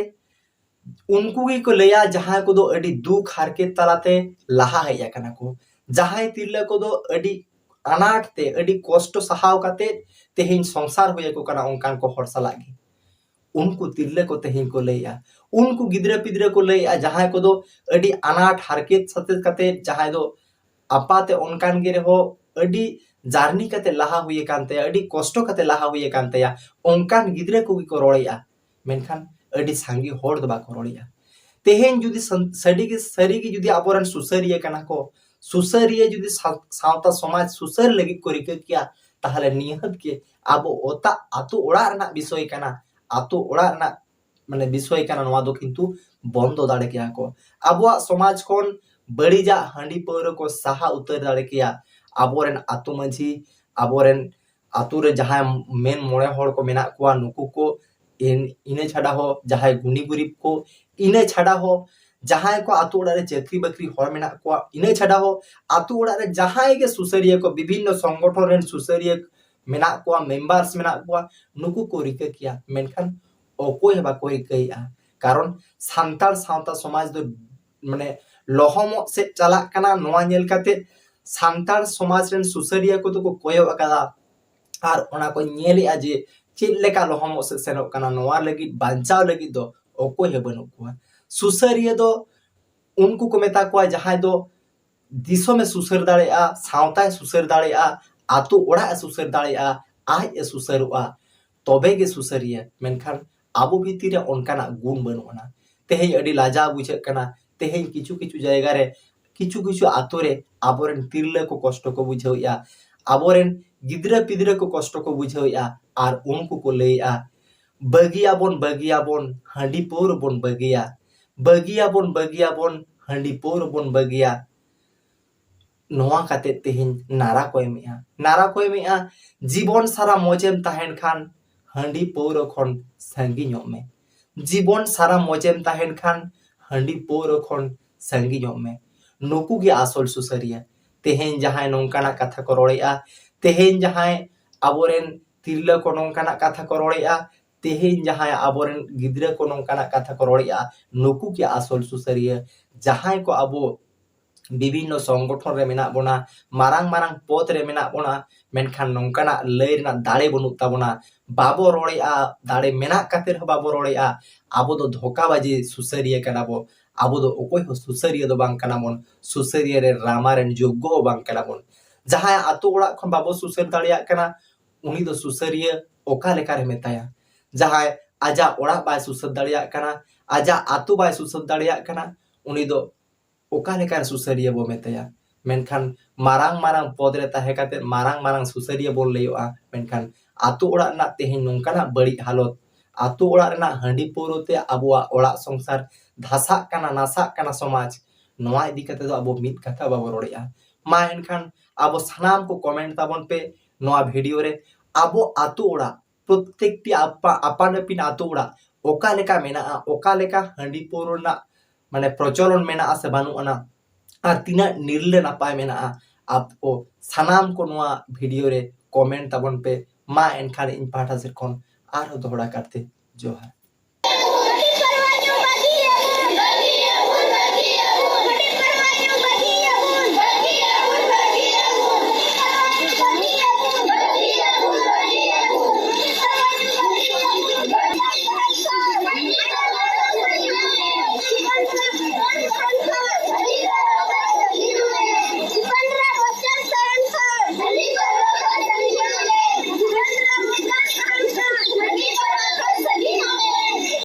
ᱩᱱᱠᱩ ᱜᱮᱠᱚ ᱞᱟᱹᱭᱟ, ᱡᱟᱦᱟᱸᱭ ᱠᱚᱫᱚ ᱟᱹᱰᱤ ᱫᱩᱠ ᱦᱟᱨᱠᱮᱛ ᱛᱟᱞᱟᱛᱮ ᱞᱟᱦᱟ ᱦᱮᱡ ᱟᱠᱟᱱᱟ ᱠᱚ, ᱡᱟᱦᱟᱸᱭ ᱛᱤᱨᱞᱟᱹ ᱠᱚᱫᱚ ᱟᱹᱰᱤ ᱟᱱᱟᱴ ᱛᱮ, ᱟᱹᱰᱤ ᱠᱚᱥᱴᱚ ᱥᱟᱦᱟᱣ ᱠᱟᱛᱮ ᱛᱮᱦᱮᱧ ᱥᱚᱝᱥᱟᱨ ᱦᱩᱭ ᱟᱠᱚ ᱠᱟᱱᱟ ᱚᱱᱠᱟᱱ ᱠᱚ ᱦᱚᱲ ᱥᱟᱞᱟᱜ ᱜᱮ᱾ ᱩᱱᱠᱩ ᱛᱤᱨᱞᱟᱹ ᱠᱚ ᱛᱮᱦᱮᱧ ᱠᱚ ᱞᱟᱹᱭᱮᱜᱼᱟ, ᱩᱱᱠᱩ ᱜᱤᱫᱽᱨᱟᱹ ᱯᱤᱫᱽᱨᱟᱹ ᱠᱚ ᱞᱟᱹᱭᱮᱜᱼᱟ, ᱡᱟᱦᱟᱸᱭ ᱠᱚᱫᱚ ᱟᱹᱰᱤ ᱟᱱᱟᱴ ᱦᱟᱨᱠᱮᱛ ᱥᱟᱛᱮ ᱠᱟᱛᱮ, ᱡᱟᱦᱟᱸᱭ ᱫᱚ ᱟᱯᱟᱛᱮ ᱚᱱᱠᱟᱱ ᱜᱮ ᱨᱮᱦᱚᱸ ᱟᱹᱰᱤ ᱡᱟᱨᱱᱤ ᱠᱟᱛᱮ ᱞᱟᱦᱟ ᱦᱩᱭ ᱟᱠᱟᱱ ᱛᱟᱭᱟ, ᱟᱹᱰᱤ ᱠᱚᱥᱴᱚ ᱠᱟᱛᱮ ᱞᱟᱦᱟ ᱦᱩᱭ ᱟᱠᱟᱱ ᱛᱟᱭᱟ, ᱚᱱᱠᱟᱱ ᱜᱤᱫᱽᱨᱟᱹ ᱠᱚᱜᱮ ᱠᱚ ᱨᱚᱲᱮᱜᱼᱟ, ᱢᱮᱱᱠᱷᱟᱱ ᱟᱹᱰᱤ ᱥᱟᱸᱜᱮ ᱦᱚᱲ ᱫᱚ ᱵᱟᱠᱚ ᱨᱚᱲᱮᱜᱼᱟ᱾ ᱛᱮᱦᱮᱧ ᱡᱩᱫᱤ ᱥᱟᱹᱨᱤ ᱜᱮ, ᱥᱟᱹᱨᱤ ᱜᱮ ᱡᱩᱫᱤ ᱟᱵᱚᱨᱮᱱ ᱥᱩᱥᱟᱹᱨᱤᱭᱟᱹ ᱠᱟᱱᱟ ᱠᱚ, ᱥᱩᱥᱟᱹᱨᱤᱭᱟᱹ ᱡᱩᱫᱤ ᱥᱟᱶ-, ᱥᱟᱶᱛᱟ ᱥᱚᱢᱟᱡᱽ ᱥᱩᱥᱟᱹᱨ ᱞᱟᱹᱜᱤᱫ ᱠᱚ ᱨᱤᱠᱟᱹ ᱠᱮᱭᱟ, ᱛᱟᱦᱚᱞᱮ ᱱᱤᱦᱟᱹᱛ ᱜᱮ ᱟᱵᱚ ᱚᱛᱟ ᱟᱛᱳ ᱚᱲᱟᱜ ᱨᱮᱱᱟᱜ ᱵᱤᱥᱚᱭ ᱠᱟᱱᱟ, ᱟᱛᱳ ᱚᱲᱟᱜ ᱨᱮᱱᱟᱜ ᱢᱟᱱᱮ ᱵᱤᱥᱚᱭ ᱠᱟᱱᱟ, ᱱᱚᱣᱟ ᱫᱚ ᱠᱤᱱᱛᱩ ᱵᱚᱱᱫᱚ ᱫᱟᱲᱮ ᱠᱮᱭᱟ ᱠᱚ᱾ ᱟᱵᱚᱣᱟᱜ ᱥᱚᱢᱟᱡᱽ ᱠᱷᱚᱱ ᱵᱟᱹᱲᱤᱡᱟᱜ ᱦᱟᱺᱰᱤ ᱯᱟᱹᱣᱨᱟᱹ ᱠᱚ ᱥᱟᱦᱟ ᱩᱛᱟᱹᱨ ᱫᱟᱲᱮ ᱠᱮᱭᱟ᱾ ᱟᱵᱚᱨᱮᱱ ᱟᱛᱳ ᱢᱟᱺᱡᱷᱤ, ᱟᱵᱚᱨᱮᱱ ᱟᱛᱳ ᱨᱮ ᱡᱟᱦᱟᱸᱭ ᱢᱮᱱ ᱢᱚᱬᱮ ᱦᱚᱲ ᱠᱚ ᱢᱮᱱᱟᱜ ᱠᱚᱣᱟ, ᱱᱩᱠᱩ ᱠᱚ, ᱤᱱ-, ᱤᱱᱟᱹ ᱪᱷᱟᱰᱟ ᱦᱚᱸ ᱡᱟᱦᱟᱸᱭ ᱜᱩᱱᱤ ᱜᱩᱨᱤᱵ ᱠᱚ, ᱤᱱᱟᱹ ᱪᱷᱟᱰᱟ ᱦᱚᱸ ᱡᱟᱦᱟᱸᱭ ᱠᱚ ᱟᱛᱳ ᱚᱲᱟᱜ ᱨᱮ ᱪᱟᱹᱠᱨᱤ ᱵᱟᱹᱠᱨᱤ ᱦᱚᱲ ᱢᱮᱱᱟᱜ ᱠᱚᱣᱟ, ᱤᱱᱟᱹ ᱪᱷᱟᱰᱟ ᱦᱚᱸ ᱟᱛᱳ ᱚᱲᱟᱜ ᱨᱮ ᱡᱟᱦᱟᱸᱭ ᱜᱮ ᱥᱩᱥᱟᱹᱨᱤᱭᱟᱹ ᱠᱚ, ᱵᱤᱵᱷᱤᱱᱱᱚ ᱥᱚᱝᱜᱚᱴᱷᱚᱱ ᱨᱮᱱ ᱥᱩᱥᱟᱹᱨᱤᱭᱟᱹ ᱢᱮᱱᱟᱜ ᱠᱚᱣᱟ, members ᱢᱮᱱᱟᱜ ᱠᱚᱣᱟ, ᱱᱩᱠᱩ ᱠᱚ ᱨᱤᱠᱟᱹ ᱠᱮᱭᱟ, ᱢᱮᱱᱠᱷᱟᱱ ᱚᱠᱚᱭ ᱦᱚᱸ ᱵᱟᱠᱚ ᱨᱤᱠᱟᱹᱭᱮᱫᱼᱟ᱾ ᱠᱟᱨᱚᱱ ᱥᱟᱱᱛᱟᱲ ᱥᱟᱶᱛᱟ ᱥᱚᱢᱟᱡᱽ ᱫᱚ ᱢᱟᱱᱮ ᱞᱚᱦᱚᱢᱚᱜ ᱥᱮᱫ ᱪᱟᱞᱟᱜ ᱠᱟᱱᱟ, ᱱᱚᱣᱟ ᱧᱮᱞ ᱠᱟᱛᱮ ᱥᱟᱱᱛᱟᱲ ᱥᱚᱢᱟᱡᱽ ᱨᱮᱱ ᱥᱩᱥᱟᱹᱨᱤᱭᱟᱹ ᱠᱚᱫᱚ ᱠᱚ ᱠᱚᱭᱚᱜ ᱟᱠᱟᱫᱟ ᱟᱨ ᱚᱱᱟ ᱠᱚ ᱧᱮᱞᱮᱜᱼᱟ ᱡᱮ ᱪᱮᱫ ᱞᱮᱠᱟ ᱞᱚᱦᱚᱢᱚᱜ ᱥᱮᱫ ᱥᱮᱱᱚᱜ ᱠᱟᱱᱟ᱾ ᱱᱚᱣᱟ ᱞᱟᱹᱜᱤᱫ ᱵᱟᱧᱪᱟᱣ ᱞᱟᱹᱜᱤᱫ ᱫᱚ ᱚᱠᱚᱭ ᱦᱚᱸ ᱵᱟᱹᱱᱩᱜ ᱠᱚᱣᱟ᱾ ᱥᱩᱥᱟᱹᱨᱤᱭᱟᱹ ᱫᱚ ᱩᱱᱠᱩ ᱠᱚ ᱢᱮᱛᱟ ᱠᱚᱣᱟ ᱡᱟᱦᱟᱸᱭ ᱫᱚ ᱫᱤᱥᱚᱢᱮ ᱥᱩᱥᱟᱹᱨ ᱫᱟᱲᱮᱭᱟᱜᱼᱟ, ᱥᱟᱶᱛᱟᱭ ᱥᱩᱥᱟᱹᱨ ᱫᱟᱲᱮᱭᱟᱜᱼᱟ, ᱟᱛᱳ ᱚᱲᱟᱜ ᱮ ᱥᱩᱥᱟᱹᱨ ᱫᱟᱲᱮᱭᱟᱜᱼᱟ, ᱟᱡ ᱮ ᱥᱩᱥᱟᱹᱨᱚᱜᱼᱟ, ᱛᱚᱵᱮ ᱜᱮ ᱥᱩᱥᱟᱹᱨᱤᱭᱟᱹ᱾ ᱢᱮᱱᱠᱷᱟᱱ ᱟᱵᱚ ᱵᱷᱤᱛᱤᱨ ᱨᱮ ᱚᱱᱠᱟᱱᱟᱜ ᱜᱩᱱ ᱵᱟᱹᱱᱩᱜ ᱟᱱᱟ᱾ ᱛᱮᱦᱮᱧ ᱟᱹᱰᱤ ᱞᱟᱡᱟᱣ ᱵᱩᱡᱷᱟᱹᱜ ᱠᱟᱱᱟ, ᱛᱮᱦᱮᱧ ᱠᱤᱪᱷᱩ ᱠᱤᱪᱷᱩ ᱡᱟᱭᱜᱟ ᱨᱮ, ᱠᱤᱪᱷᱩ ᱠᱤᱪᱷᱩ ᱟᱛᱳ ᱨᱮ ᱟᱵᱚᱨᱮᱱ ᱛᱤᱨᱞᱟᱹ ᱠᱚ ᱠᱚᱥᱴᱚ ᱠᱚ ᱵᱩᱡᱷᱟᱹᱣᱮᱫᱼᱟ, ᱟᱵᱚᱨᱮᱱ ᱜᱤᱫᱽᱨᱟᱹ ᱯᱤᱫᱽᱨᱟᱹ ᱠᱚ ᱠᱚᱥᱴᱚ ᱠᱚ ᱵᱩᱡᱷᱟᱹᱣᱮᱫᱼᱟ, ᱟᱨ ᱩᱱᱠᱩ ᱠᱚ ᱞᱟᱹᱭᱮᱫᱼᱟ, "ᱵᱟᱹᱜᱤᱭᱟᱵᱚᱱ, ᱵᱟᱹᱜᱤᱭᱟᱵᱚᱱ, ᱦᱟᱺᱰᱤ ᱯᱟᱹᱣᱨᱟᱹ ᱵᱚᱱ ᱵᱟᱹᱜᱤᱭᱟ, ᱵᱟᱹᱜᱤᱭᱟᱵᱚᱱ, ᱵᱟᱹᱜᱤᱭᱟᱵᱚᱱ, ᱦᱟᱺᱰᱤ ᱯᱟᱹᱣᱨᱟᱹ ᱵᱚᱱ ᱵᱟᱹᱜᱤᱭᱟ᱾" ᱱᱚᱣᱟ ᱠᱟᱛᱮ ᱛᱮᱦᱮᱧ ᱱᱟᱨᱟ ᱠᱚ ᱮᱢᱮᱜᱼᱟ, ᱱᱟᱨᱟ ᱠᱚ ᱮᱢᱮᱜᱼᱟ, "ᱡᱤᱵᱚᱱ ᱥᱟᱨᱟ ᱢᱚᱡᱮᱢ ᱛᱟᱦᱮᱱ ᱠᱷᱟᱱ ᱦᱟᱺᱰᱤ ᱯᱟᱹᱣᱨᱟᱹ ᱠᱷᱚᱱ ᱥᱟᱺᱜᱤᱧᱚᱜ ᱢᱮ, ᱡᱤᱵᱚᱱ ᱥᱟᱨᱟ ᱢᱚᱡᱮᱢ ᱛᱟᱦᱮᱱ ᱠᱷᱟᱱ ᱦᱟᱺᱰᱤ ᱯᱟᱹᱣᱨᱟᱹ ᱠᱷᱚᱱ ᱥᱟᱺᱜᱤᱧᱚᱜ ᱢᱮ᱾" ᱱᱩᱠᱩ ᱜᱮ ᱟᱥᱚᱞ ᱥᱩᱥᱟᱹᱨᱤᱭᱟᱹ᱾ ᱛᱮᱦᱮᱧ ᱡᱟᱦᱟᱸᱭ ᱱᱚᱝᱠᱟᱱᱟᱜ ᱠᱟᱛᱷᱟ ᱠᱚ ᱨᱚᱲᱮᱜᱼᱟ, ᱛᱮᱦᱮᱧ ᱡᱟᱦᱟᱸᱭ ᱟᱵᱚᱨᱮᱱ ᱛᱤᱨᱞᱟᱹ ᱠᱚ ᱱᱚᱝᱠᱟᱱᱟᱜ ᱠᱟᱛᱷᱟ ᱠᱚ ᱨᱚᱲᱮᱜᱼᱟ, ᱛᱮᱦᱮᱧ ᱡᱟᱦᱟᱸᱭ ᱟᱵᱚᱨᱮᱱ ᱜᱤᱫᱽᱨᱟᱹ ᱠᱚ ᱱᱚᱝᱠᱟᱱᱟᱜ ᱠᱟᱛᱷᱟ ᱠᱚ ᱨᱚᱲᱮᱜᱼᱟ, ᱱᱩᱠᱩ ᱜᱮ ᱟᱥᱚᱞ ᱥᱩᱥᱟᱹᱨᱤᱭᱟᱹ᱾ ᱡᱟᱦᱟᱸᱭ ᱠᱚ ᱟᱵᱚ ᱵᱤᱵᱷᱤᱱᱱᱚ ᱥᱚᱝᱜᱚᱴᱷᱚᱱ ᱨᱮ ᱢᱮᱱᱟᱜ ᱵᱚᱱᱟ, ᱢᱟᱨᱟᱝ ᱢᱟᱨᱟᱝ ᱯᱚᱫᱽ ᱨᱮ ᱢᱮᱱᱟᱜ ᱵᱚᱱᱟ, ᱢᱮᱱᱠᱷᱟᱱ ᱱᱚᱝᱠᱟᱱᱟᱜ ᱞᱟᱹᱭ ᱨᱮᱱᱟᱜ ᱫᱟᱲᱮ ᱵᱟᱹᱱᱩᱜ ᱛᱟᱵᱚᱱᱟ, ᱵᱟᱵᱚ ᱨᱚᱲᱮᱜᱼᱟ, ᱫᱟᱲᱮ ᱢᱮᱱᱟᱜ ᱠᱟᱛᱮ ᱨᱮᱦᱚᱸ ᱵᱟᱵᱚ ᱨᱚᱲᱮᱜᱼᱟ᱾ ᱟᱵᱚ ᱫᱚ ᱫᱷᱳᱠᱟᱵᱟᱡᱤ ᱥᱩᱥᱟᱹᱨᱤᱭᱟᱹ ᱠᱟᱱᱟ ᱵᱚ᱾ ᱟᱵᱚ ᱫᱚ ᱚᱠᱚᱭ ᱦᱚᱸ ᱥᱩᱥᱟᱹᱨᱤᱭᱟᱹ ᱫᱚ ᱵᱟᱝ ᱠᱟᱱᱟ ᱵᱚᱱ, ᱥᱩᱥᱟᱹᱨᱤᱭᱟᱹ ᱨᱮ ᱨᱟᱢᱟ ᱨᱮᱱ ᱡᱳᱜᱽᱜᱚ ᱦᱚᱸ ᱵᱟᱝ ᱠᱟᱱᱟ ᱵᱚᱱ᱾ ᱡᱟᱦᱟᱸᱭ ᱟᱛᱳ ᱚᱲᱟᱜ ᱠᱷᱚᱱ ᱵᱟᱵᱚ ᱥᱩᱥᱟᱹᱨ ᱫᱟᱲᱮᱭᱟᱜ ᱠᱟᱱᱟ, ᱩᱱᱤ ᱫᱚ ᱥᱩᱥᱟᱹᱨᱤᱭᱟᱹ ᱚᱠᱟ ᱞᱮᱠᱟ ᱨᱮ ᱢᱮᱛᱟᱭᱟ? ᱡᱟᱦᱟᱸᱭ ᱟᱡᱟᱜ ᱚᱲᱟᱜ ᱵᱟᱭ ᱥᱩᱥᱟᱹᱨ ᱫᱟᱲᱮᱭᱟᱜ ᱠᱟᱱᱟ, ᱟᱡᱟᱜ ᱟᱛᱳ ᱵᱟᱭ ᱥᱩᱥᱟᱹᱨ ᱫᱟᱲᱮᱭᱟᱜ ᱠᱟᱱᱟ, ᱩᱱᱤ ᱫᱚ ᱚᱠᱟ ᱞᱮᱠᱟᱱ ᱥᱩᱥᱟᱹᱨᱤᱭᱟᱹ ᱵᱚ ᱢᱮᱛᱟᱭᱟ? ᱢᱮᱱᱠᱷᱟᱱ ᱢᱟᱨᱟᱝ ᱢᱟᱨᱟᱝ ᱯᱚᱫᱽ ᱨᱮ ᱛᱟᱦᱮᱸ ᱠᱟᱛᱮ ᱢᱟᱨᱟᱝ ᱢᱟᱨᱟᱝ ᱥᱩᱥᱟᱹᱨᱤᱭᱟᱹ ᱵᱚᱱ ᱞᱟᱹᱭᱚᱜᱼᱟ, ᱢᱮᱱᱠᱷᱟᱱ ᱟᱛᱳ ᱚᱲᱟᱜ ᱨᱮᱱᱟᱜ ᱛᱮᱦᱮᱧ ᱱᱚᱝᱠᱟᱱᱟᱜ ᱵᱟᱹᱲᱤᱡ ᱦᱟᱞᱚᱛ, ᱟᱛᱳ ᱚᱲᱟᱜ ᱨᱮᱱᱟᱜ ᱦᱟᱺᱰᱤ ᱯᱟᱹᱣᱨᱟᱹ ᱛᱮ ᱟᱵᱚᱣᱟᱜ ᱚᱲᱟᱜ ᱥᱚᱝᱥᱟᱨ ᱫᱷᱟᱥᱟᱜ ᱠᱟᱱᱟ, ᱱᱟᱥᱟᱜ ᱠᱟᱱᱟ ᱥᱚᱢᱟᱡᱽ, ᱱᱚᱣᱟ ᱤᱫᱤ ᱠᱟᱛᱮ ᱫᱚ ᱟᱵᱚ ᱢᱤᱫ ᱠᱟᱛᱷᱟ ᱵᱟᱵᱚ ᱨᱚᱲᱮᱜᱼᱟ᱾ ᱢᱟ ᱮᱱᱠᱷᱟᱱ ᱟᱵᱚ ᱥᱟᱱᱟᱢ ᱠᱚ comment ᱛᱟᱵᱚᱱ ᱯᱮ ᱱᱚᱣᱟ video ᱨᱮ, ᱟᱵᱚ ᱟᱛᱳ ᱚᱲᱟᱜ, ᱯᱨᱚᱛᱮᱠᱴᱤ ᱟᱯᱟ-, ᱟᱯᱟᱱ ᱟᱹᱯᱤᱱ ᱟᱛᱳ ᱚᱲᱟᱜ ᱚᱠᱟ ᱞᱮᱠᱟ ᱢᱮᱱᱟᱜᱼᱟ, ᱚᱠᱟ ᱞᱮᱠᱟ ᱦᱟᱺᱰᱤ ᱯᱟᱹᱣᱨᱟᱹ ᱨᱮᱱᱟᱜ ᱢᱟᱱᱮ ᱯᱨᱚᱪᱚᱞᱚᱱ ᱢᱮᱱᱟᱜᱼᱟ ᱥᱮ ᱵᱟᱹᱱᱩᱜ ᱟᱱᱟ, ᱟᱨ ᱛᱤᱱᱟᱹᱜ ᱱᱤᱨᱞᱟᱹ ᱱᱟᱯᱟᱭ ᱢᱮᱱᱟᱜᱼᱟ, ᱟᱯ-, ᱚ, ᱥᱟᱱᱟᱢ ᱠᱚ ᱱᱚᱣᱟ video ᱨᱮ comment ᱛᱟᱵᱚᱱ ᱯᱮ᱾ ᱢᱟ ᱮᱱᱠᱷᱟᱱ ᱤᱧ ᱯᱟᱦᱴᱟ ᱥᱮᱫ ᱠᱷᱚᱱ ᱟᱨᱦᱚᱸ ᱫᱚᱦᱲᱟ ᱠᱟᱨᱛᱮ ᱡᱚᱦᱟᱨ᱾